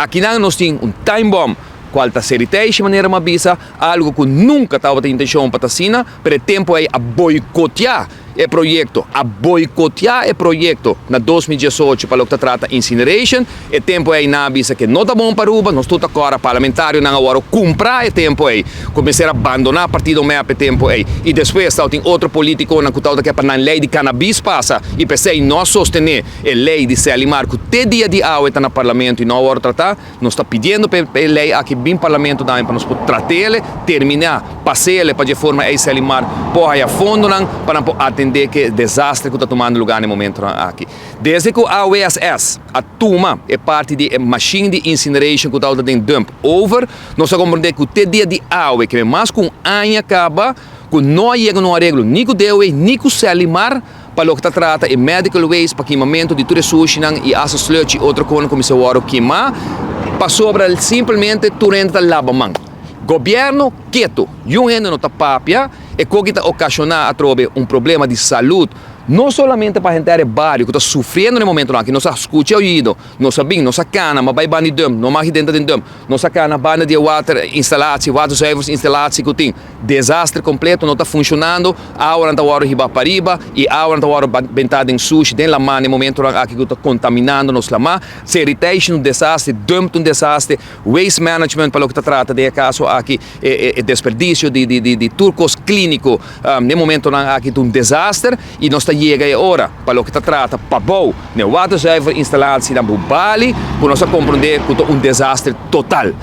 Akinan nos tin un time bomb, cual ta Seritage, manera mi a bisa, algo cu nunca tabata intencion pa ta asina, pero e tempo ey a boicotea e proyecto, a boicotea e proyecto na 2018 pa loke ta trata incineration. E tempo ey nan a bisa cu no ta bon pa Aruba. Nos tur ta corda parlamentarionan a wordo cumpra e tempo ey, cu mester a bandona partido MEP e tempo ey, y despues tabatin otro politiconan cu tabata kier pa nan ley di cannabis pasa y pesey no a sostene e ley di Celimar, cu te dia di awe ta na parlamento y no a wordo trata. Nos ta pidiendo pa e ley aki bin parlamento tambe pa nos por tratele, termina, pasele pa dje forma ey Celimar por haya fondonan pa nan por atende cu e desastre cu ta tumando lugar na e momentonan aki. Desde cu AWSS a tuma e parti di e machine di incineration cu tabata den dump over, nos a comprende cu te dia di awe, cu mas cu un aña caba, cu no a yega na un areglo ni cu DOW ni cu Celimar pa loke ta trata e medical waste pa kimamento di tur e sushinan y hasta sludge y otro cosnan cu mester wordo kima, pasobra simplemente tur hende ta laba man. Gobierno keto, yun hende no ta papia. E coki ta ocasiona atrobe un problema di salud, no solamente pa henter e bario cu ta sufriendo na e momentonan aki. Nos a scucha oido, nos a bin, nos a cana, ma bay banda di dump, no mag dentro den dump. Nos a cana banda di e water instalatie, waterzuiveringsinstallatie cu tin. Desastre completo, no ta funcionando, awanan ta wordo hiba pariba y awanan ta wordo benta den sushi, den lama na e momentonan aki cu ta contaminando nos lama. Sanitation un desastre, dump un desastre, waste management pa loke ta trata den e caso aki e desperdicio di tur cos clinico na e momentonan aki ta un desaster y nos ta yega e ora pa loke ta trata pabou na e waterzuiverinstallatie na Bubali cu nos a comprende cu ta un desastre total.